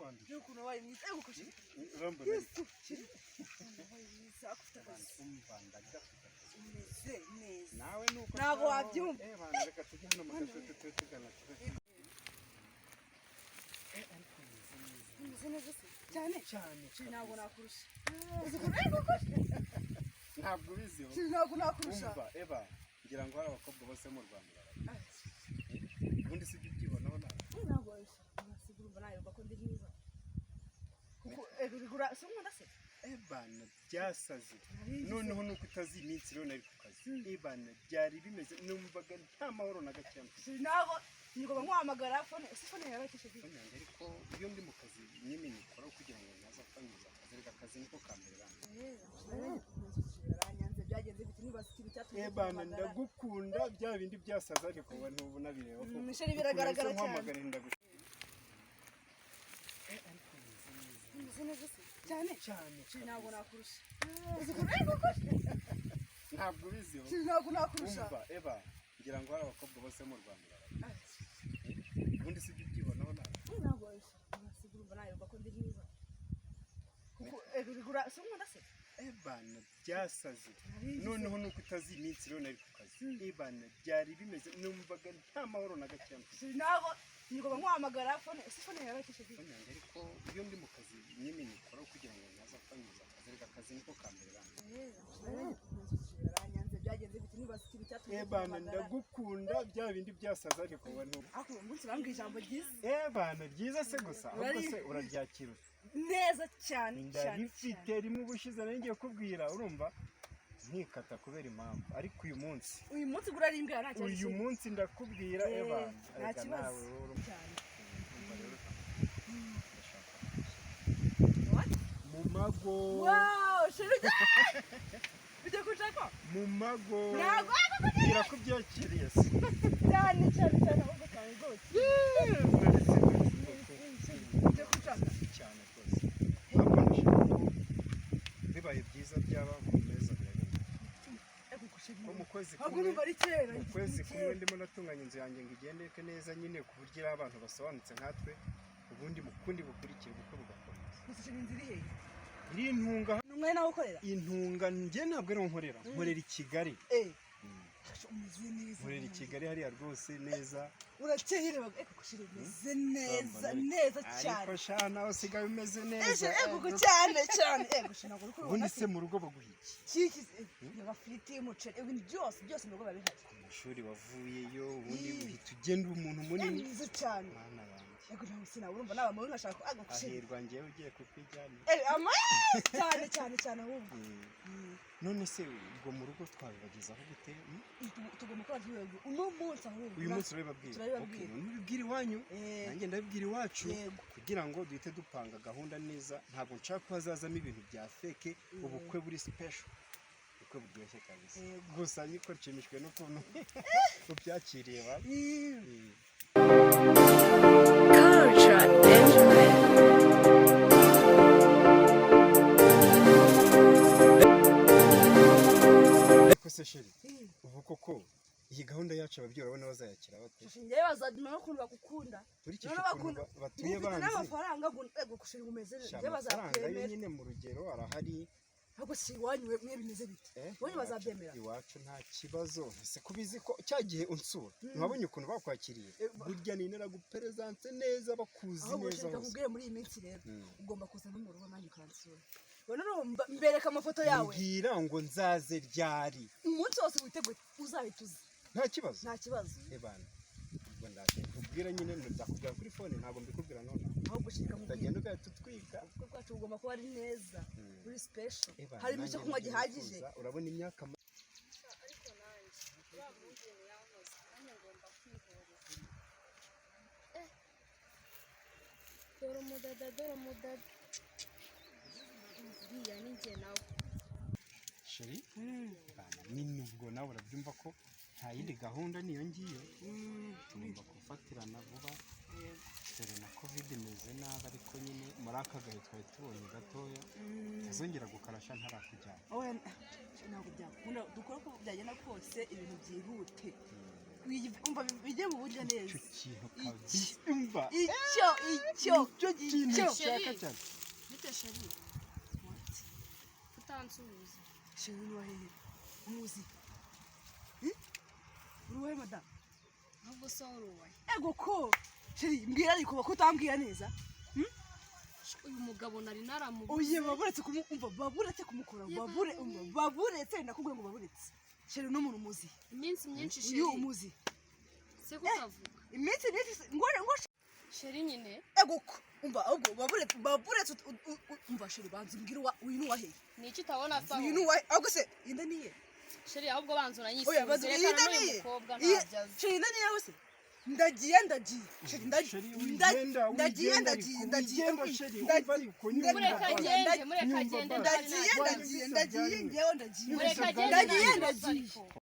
Wandusha. Ukuntu wabaye mwiza, ego chéri. Urambona? Yesu, chéri, wabaye mwiza, akufite akazi. Umva, ndagafite akazi. Umeze neza. Nawe nuko. Ntabwo shaho. wabyumva. Eh bana, reka tujye hano mu gasuti, tube tugana tube. Ariko umeze neza. Umeze neza se cyane. Cyane. Chéri, ntabwo nakurusha. Uzi ukuntu, ego chéri. Ntabwo ubiziho. Chéri, ntabwo nakurusha. Umva eba, ngira ngo hari abakobwa bose mu Rwanda barabizi. Ubundi si ibyo ubyibonaho nawe? Ntabwo wabisha, nasiga urumva nayoba ko ndi mwiza kuko bigura si umwenda se. Ebana, byasaze noneho nuko utazi iminsi rero nari ku kazi. Ebana, byari bimeze, numvaga nta mahoro na gakeya mfite. Chéri, ntabwo nigomba nkuhamagara, phone si phone yawe chéri? Phone yanjye, ariko iyo ndi mu kazi nyine nyikora kugira ngo ntaza kwangiza akazi. Reka, akazi niko ka mbere bana. Yaranyanze, byagenze bite? Nibaza ikintu cyatumye Ebana, nkuhamagara. Ndagukunda bya bindi byasaze, ariko ubu ntubu nabireba koko. Chéri, biragaragara cyane. Nkuhamagara ndagushaka. Ariko umeze neza. Umeze neza se cyane. Cyane. Chéri, ntabwo nakurusha. Uzi ukuntu, ego chéri. Ntabwo ubiziho. Chéri, ntabwo nakurusha. Umva eba, ngira ngo hari abakobwa bose mu Rwanda barabizi. Ubundi si ibyo ubyibonaho nawe? Ntabwo wabisha, nasiga urumva nayoba ko ndi mwiza kuko bigura si umwenda se. Ebana, byasaze noneho nuko utazi iminsi rero nari ku kazi. Ebana, byari bimeze, numvaga nta mahoro na gakeya mfite. Chéri, ntabwo nigomba nkuhamagara, phone si phone yawe chéri? Phone yanjye, ariko iyo ndi mu kazi nyine nyikora kugira ngo ntaza kwangiza akazi. Reka, akazi niko ka mbere bana. Yaranyanze, byagenze bite? Nibaza ikintu cyatumye Ebana, nkuhamagara. Ndagukunda bya bindi byasaze, ariko ubu ntubu. Ariko uyu munsi bambwiye ijambo ryiza. Ebana, ryiza se gusa ahubwo se uraryakira ute? Neza cyane cyane. Ndarifite rimwe. Ubushize nari ngiye kubwira, urumva nkikata kubera impamvu, ariko uyu munsi Uyu munsi gura ari imbwa, nta kibazo. Uyu munsi ndakubwira. Ebana, nta reka kibazo. nawe wowe Cyane. Urumva rero, ndashaka What? mu mago. Wow, chéri, bijya kunshaka. Mu mago. Ntabwo. Bwira ko ubyakiriye se. Cyane cyane cyane, ahubwo cyane rwose. Merci, merci beaucoup. Bijya kunshaka. Cyane rwose, ahubwo ndashaka ko bibaye byiza byaba mu mezi 2 ari Ego chéri. Ko mu kwezi Ahubwo kumwe urumva ari kera. Mu kwezi kumwe ndimo natunganya inzu yanjye ngo igendeke neza nyine, ku buryo iri abantu basobanutse nkatwe, ubundi mu kundi bukurikira ubukwe bugakomeza. Gusa chéri, inzu iri hehe? Iri intunga. Ni umwanya nawe ukorera? Intunga. Njye ntabwo ariho nkorera, nkorera i Kigali. Umeze neza. Nkorera i Kigali hariya rwose neza. Urakeye, reba, ego chéri, umeze neza neza cyane. Ariko sha, nawe usigaye umeze neza. Eje, ego cyane cyane, ego chéri, ntabwo uri kubibona. Ubundi se mu rugo baguha iki? Kiki, amafiriti, umuceri, ibintu byose byose mu rugo biba bihari. Ku mashuri wavuyeyo, ubundi uhita ugenda uba umuntu munini. Mwiza cyane. Mwana yanjye. Ego, ntabwo sinabura, urumva naba mubi nkashaka ego chéri. Ahirwa njyewe ugiye kukwijyanira. Ama cyane cyane cyane ahubwo. None se ubwo mu rugo twabibagezaho gute? Tugomba kuba tubibagira uno munsi ahubwo. Uyu munsi urabibabwira? Turabibabwira. Okay, none ubibwira iwanyu, nanjye ndabibwira iwacu, kugira ngo duhite dupanga gahunda neza. Ntabwo nshaka ko hazazamo ibintu bya fake. Ubukwe buri special, ubukwe buryoshye kabisa. Gusa niko nshimishijwe n'ukuntu ubyakiriye ba. Culture Enjoy. Ariko se chéri, ubu koko iyi gahunda yacu ababyeyi urabona bazayakira bate? Njyewe bazajya n'ukuntu bagukunda. Nkurikije Noneho ukuntu bakunda batuye ufite banzi. n'amafaranga ngo ego chéri, umeze neza. Sha, Njyewe amafaranga yo bazakwemera. nyine mu rugero arahari. Ahubwo si iwanyu mwe bimeze bite? Iwanyu bazabyemera? Iwacu nta kibazo. Ese kubizi ko cya gihe unsura ntiwabonye ukuntu bakwakiriye? Burya ni naraguperezanse neza, bakuzi Ahubwo neza chéri, hose. kakubwire, muri iyi minsi rero ugomba kuza no mu rugo nanjye ukansura. Ubona urumva mbereka amafoto yawe. Mbwira ngo nzaze ryari? Umunsi wose witeguye uzahita uza. Nta kibazo? Nta kibazo. Ebana, ubwo ndaje nkubwira nyine, nzakubwira kuri phone, ntabwo mbikubwira nonaha. Ahubwo chéri, kamubwira. Utagenda ugahita utwika. Ubukwe bwacu bugomba kuba ari neza, buri special. Ebana, Harimo icyo nanjye kunywa nibyo gihagije. nifuza. Urabona imyaka Ariko nanjye uriya mwungeri yankoze, nanjye ngomba kwihorera. Dore umudada, dore umudada, uriya ni njye nawe. Chéri, bana nyine, ubwo nawe urabyumva ko nta yindi gahunda niyo ngiyo, tugomba gufatirana vuba, dore na COVID imeze nabi, ariko nyine muri aka gahe twari tubonye gatoya ntazongera gukarasha ntarakujyana. Oya, ntabwo byakunda, dukore uko byagenda kose ibintu byihute. Umva, bijye mu buryo neza. Icyo kintu kabisa, umva. Icyo Icyo kintu icyo. nshaka cyane. Bite, chéri? Utansuhuza. Chéri, ni wahehe? Umuzi? Uri uwahe, madamu? Ahubwo se wari uwahe? Ego ko, chéri, mbwira, ariko ko utambwira neza. Uyu mugabo nari naramubuze. Oye, baburetse umva, baburetse kumukora, babure, umva, baburetse, ndakubwira ngo baburetse. Chéri, n'umuntu umuzi? Iminsi myinshi, Uyu chéri. umuzi? Se kutavuga? Iminsi myinshi ngo Chéri nyine. Ego ko, umva, ahubwo baburetse, baburetse, umva chéri, banza umbwire uyu ni uwahehe? Ni iki utabona se? Uyu Aho ni uwahe? Ahubwo se inda niye? Chéri, ahubwo banza Oya, unanyisubize. banza Reka inda n'uyu niye? mukobwa Iye, ntabyo azi. Chéri, inda niyawe se? Ndagiye, ndagiye, chéri, ndagiye. Chéri, wigenda, Ndagiye. wigenda, Ndagiye, ariko ndagiye. wigenda, chéri, umva, ariko nyumva. Mureka agende, mureka Nyumva agende. basi. Ndagiye, ndagiye, ndagiye, ngewe ndagiye. Mureka agende. Ndagiye, Nta kibazo. ndagiye.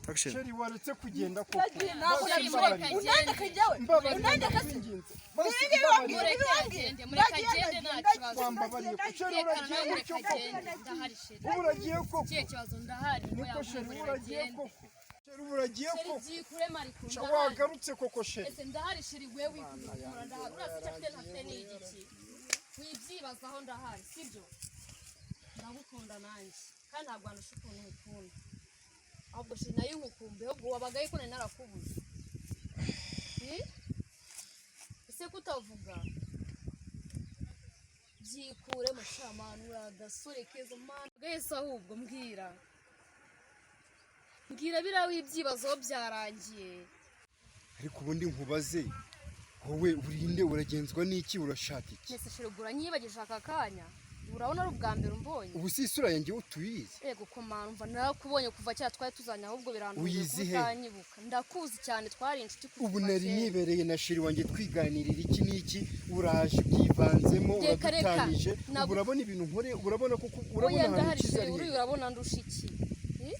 Ariko Chéri, waretse kugenda koko? Ndagiye, ntabwo Basi Chéri, mbabarira. mureka Unandeka njyewe? Mbabarira, Unandeka se? ndakwinginze. Basi Nibi mbabarira. wambwiye, Mureke nibi wambwiye. agende, mureke Ndagiye, agende, nta ndagiye, kibazo. Wambabariye ko, chéri, Tekana uragiye nawe, gutyo mureka koko? agende, ndahari, chéri. Ubu uragiye koko? Ikihe kibazo? Ndahari. Niko, chéri, ubu uragiye koko? Chéri, ubu uragiye Chéri, koko? byikuremo, ariko Sha, ndahari. wagarutse koko, chéri? Ese ndahari, chéri, we wikurura, ndahari. Urazi icyo afite ntafite ni igiki? Wibyibazaho, ndahari, sibyo? Ndagukunda nanjye, kandi ntabwo wandusha ukuntu nkukunda. Ahubwo chéri, nayo nkukumbuye. Ahubwo wabagaye ko nari narakubuze. Eh? Ese kutavuga? Byikuremo shamani, uri agasore keza mani gahese. Ahubwo mbwira, mbwira, biriya wibyibazaho byarangiye. Ariko ubundi nkubaze, wowe urinde, uragenzwa n'iki, urashaka iki? Mbese chéri, uranyibagije aka kanya? Urabona ari ubwa mbere umbonye? Ubu si isura yanjye utuyizi? Yego komana, umva, narakubonye kuva kera, twari tuzanye, ahubwo birantunguye Uyizi kuba he? utanyibuka. Ndakuzi cyane, twari inshuti kuva Ubu nari kera. nibereye na chéri wanjye twiganirira iki n'iki, uraje ubyivanzemo. Reka, reka. Uradutanije ubu. Urabona ibintu nkore, urabona koko, urabona Oya, ahantu ndahari ukize chéri. ari Uriya he? urabona ndusha iki? Eh?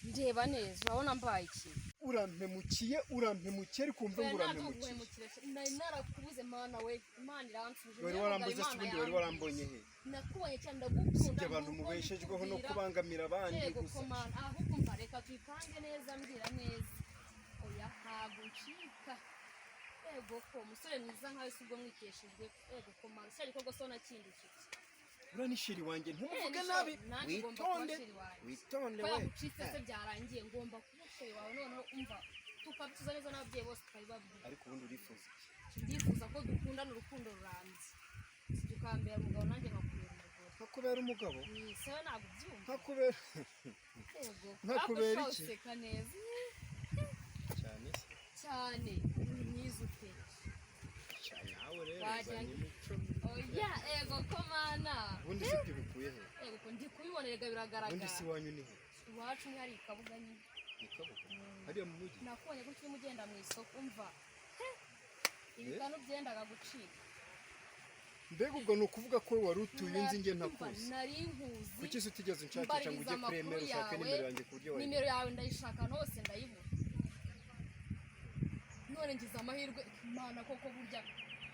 Ndeba neza, urabona mbaye iki? Urampemukiye, urampemukiye, ariko wumve ngo Oya, ntabwo urampemukiye. nguhemukira, chéri. Nari narakubuze, mana we, Imana iransubije. Wari Niyo warambuze mugabo se? Imana Ubundi wari yambwiye. warambonye he? Nakubonye cyane, ndagukunda. Sibyo, abantu Nuko mubeshejweho no ndikubwira. kubangamira abandi Yego gusa. komana, ahubwo umva, reka tuyipange neza, mbwira neza. Oya, ntabwo ncika. Yego ko umusore mwiza nkawe si ubwo mwiteshejwe. Yego komana, shyari ko gusa nakindi kiki. Uriya ni chéri wanjye, ntumuvuge Eh, ni nabi. chéri, nanjye ugomba kuba Witonde, chéri wanjye. witonde. Ko We yagucitse se byarangiye, ngomba kuba chéri wawe. Noneho umva, tukabituza neza n'ababyeyi bose tukabibabwira. Ariko ubundi urifuza iki? Ndifuza ko dukundana urukundo rurambye, sibyo? Ukambera umugabo, nanjye nkakubera umugore. Nkakubera umugabo? Ni sewe, ntabwo ubyumva? Nkakubera Yego. Nkakubera Ariko iki? useka neza. Cyane se? Cyane, uri mwiza ute. Cyane, nawe rero Wagira uzanye imico. Oya, ego ko mana. Ubundi si ibyo bikuye he? Ego ko ndi kubibonera, biragaragara. Ubundi si iwanyu ni he? Iwacu ni hari ikabuga nyine. Ni Kabuga hariya mu mujyi? Nakubonye gutyo urimo ugenda mu isoko, umva, ibikanu byendaga gucika. Mbega ubwo ni ukuvuga ko wari utuye unzi njye ntakuzi? Nari nkuzi. Kuki se utigeze unshakisha ngo ujye Mbaririza kuri emeri amakuru ushake yawe. nimero yanjye ku buryo wayibona? Nimero yawe ndayishaka ahantu hose ndayibura, none ngize amahirwe. Imana koko burya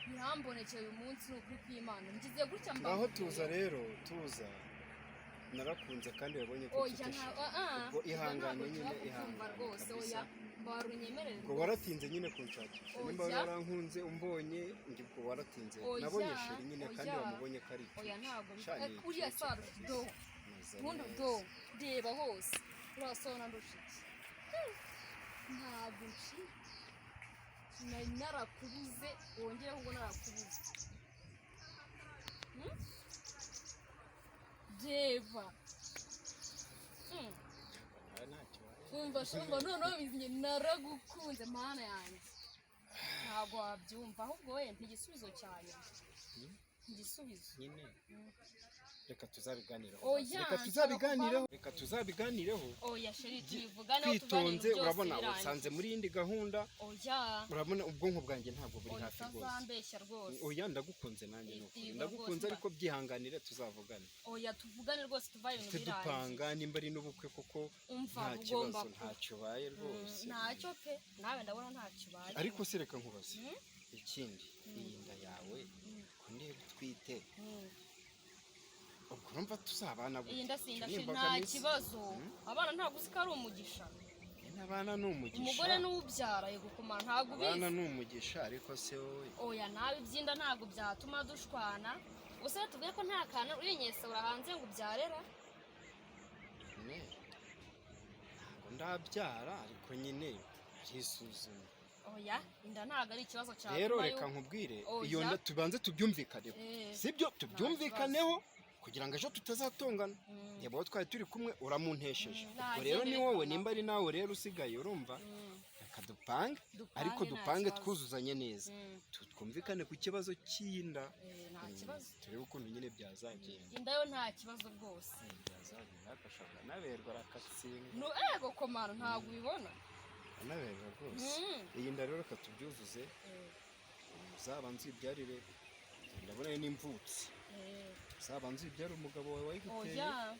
ntihambonekeye uyu munsi, ni ukuri kw'Imana ngize gutya mba. Ngaho tuza rero, tuza, narakunze kandi wabonye ko Oya, mfite nta chéri. ah, ah, Ubwo ihangane ntabwo nyine, nshobora kubyumva ihangane rwose. kabisa. Oya, mbara unyemerere. Ubwo waratinze nyine kunshakisha nimba Oya. warankunze umbonye njye, ubwo waratinze. Oya, Nabonye chéri nyine kandi oya. wamubonye ko ari Oya, icyuki. ntabwo Sha, ni uriya icyuki saro kabisa. do. Meze Ubundi neza. do, reba hose, urasona ndusha iki? Ntabwo ncika, nari narakubuze, wongereho ngo narakubuze. Hmm? Reba. Nawe ntacyo waye. Umva shumva, noneho bizinye, naragukunze mana yanjye, ntabwo wabyumva. Ahubwo we mpa igisubizo cyanjye, igisubizo. Nyine reka tuzabiganireho. Oya, Reka tuzabiganireho, reka tuzabiganireho. Oya chéri, tubivuganeho. Twitonze. Tuganire byose Urabona birangiye. usanze muri yindi gahunda. Oya. Urabona ubwonko bwanjye ntabwo buri Oya, hafi rwose. utazambeshya rwose. Oya, ndagukunze nanjye ni ukuri. Yego, Ndagukunze rwose. ariko byihanganire, tuzavugane. Oya, tuvugane rwose, tuva ibintu birangiye. Dupanga nimba ari n'ubukwe kuko Umva, nta ugomba kibazo, ntacyo ubaye rwose. Ntacyo pe, nawe ndabona ntacyo ubaye. Ariko se reka nkubaze ikindi, iyi nda yawe ko ndeba utwite, ubwo urumva tuzabana gute? Iyi nda sinda Icyo ni nta imbogamizi. kibazo, abana ntabwo uzi ko ari umugisha. Njye Abana ni umugisha. Umugore n'ubyara, yego komana, ntabwo Abana ubizi. ni umugisha, ariko se wowe? Oya, nawe iby'inda ntabwo byatuma dushwana. Gusa tubwiye ko nta kantu urinyesura hanze ngo ubyarera. Nyine ntabwo ndabyara, ariko nyine arisuzuma. Oya, inda ntabwo ari ikibazo cyatuma Rero reka nkubwire, Oya. iyo nda tubanze tubyumvikaneho. Sibyo? Tubyumvikaneho kugira ngo ejo tutazatongana. Reba uwo twari turi kumwe uramuntesheje. Ubwo rero ni wowe, nimba ari nawe rero usigaye, urumva, reka dupange. Dupange, Ariko nta dupange kibazo. twuzuzanye neza. Twumvikane ku kibazo cy'inda. Nta kibazo. Turebe ukuntu nyine byazagenda. Inda yo nta kibazo rwose. Byazagenda, agashobora anaberwa arakatsinda. No ego komana, ntabwo ubibona. Anaberwa rwose. Iyi nda rero reka tubyuzuze. Uzabanze uyibyarire, ndabona ari n'imvutsi. Uzabanze uyibyarire umugabo wawe wayiguteye. Oya,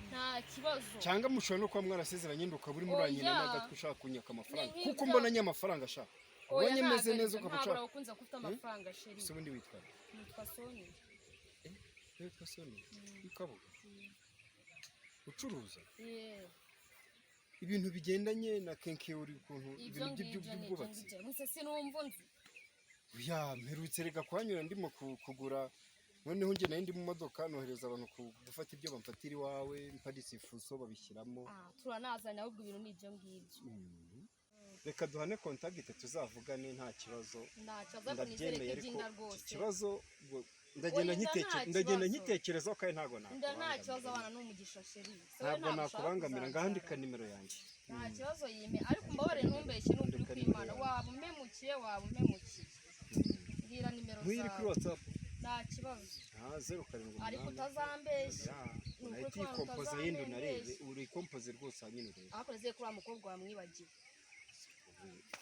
nta kibazo. Cyangwa mushobora no kuba mwarasezeranye, ndetse ukaba urimo uranyina Oya. n'agatwe ushaka kunyaka amafaranga, Ni kuko nk'ibyo. mbona nyamafaranga ashaka. Oya, Ubonye meze ntabwo neza ari byo. ukaba Ntabwo ushaka. urakunze ko ufite amafaranga, chéri. Ese ubundi witwa nde? Nitwa Soni. Witwa Soni w'Ikabuga, ucuruza ibintu bigendanye na kenkeyori, ukuntu Ibyo ibintu ngibyo ni ibyo by'ubwubatsi. ngibyo gusa, sinumva unzi. Ya, mperutse reka kuhanyura ndimo kugura, noneho njye nari ndi mu modoka, nohereza abantu gufata ibyo bamfatira iwawe, mparitse ifuso babishyiramo. Ah, turanazanye ahubwo, ibintu ni ibyo ngibyo. Reka duhane contact, tuzavugane, nta kibazo. Nta kibazo, ariko nizere ko Ndabyemeye, ariko iby'inda iki rwose. kibazo ubwo ndagenda Oya, inda nta ndagenda kibazo. nkitekerezaho, kandi ntabwo Inda nta kibazo, nakubangamira. abana ni umugisha, chéri. Se wowe Ntabwo ntabwo ushaka nakubangamira, kuzabyara. ngahandika nimero yanjye. Nta kibazo, yime, ariko umbabarire ntumbeshye, ni ukuri Andika nimero kw'Imana. yawe. Waba umpemukiye, waba umpemukiye. Mbwira nimero Nk'iri kuri zawe. WhatsApp. Nta kibazo. Nta 078. Ariko utazambeshya. Ya, Ni ukuri unahita ko abantu uyikompoza yindi unarebe. utazambeshya. Urikompoze rwose, hanyuma urebe. Ariko nizeye ko uriya mukobwa wamwibagiwe.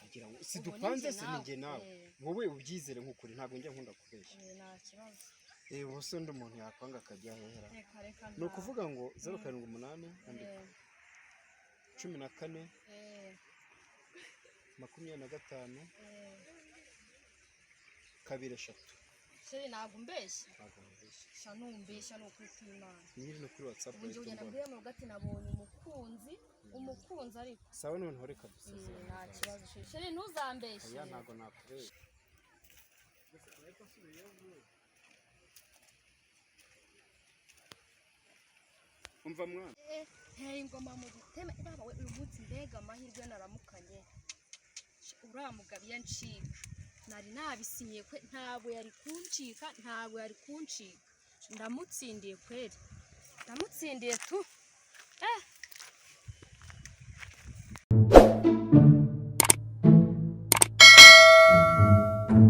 Kugira ngo si Ubwo dupanze ni njye se ni njye nawe. nawe. Wowe ubyizere nk'ukuri, ntabwo njya nkunda kubeshya. Nta kibazo. Ubu se undi umuntu yakwanga akajya hehera? Reka reka. Ni ukuvuga ngo 078, andika, 14, 25, 2 3. Chéri, ntabwo umbeshya. Ntabwo nkubeshya. Sha, numbeshya ni ukuri kw'Imana. Nyiri no kuri WhatsApp Ubu njye uhita ugenda umbona. mbwira mu rugo ati nabonye umukunzi, umukunzi ariko. Sawa, noneho reka dusezerane. Nta kibazo, chéri. Chéri, ntuzambeshye. Oya, ntabwo nakubeshya. Umva mwana. Nteye ingoma mu giteme baba we. Uyu munsi mbega amahirwe naramukanye! Uriya mugabo iyo ancika nari nabisinyiye kwe, ntabwo yari kuncika, ntabwo yari kuncika. Ndamutsindiye kweri, ndamutsindiye tu.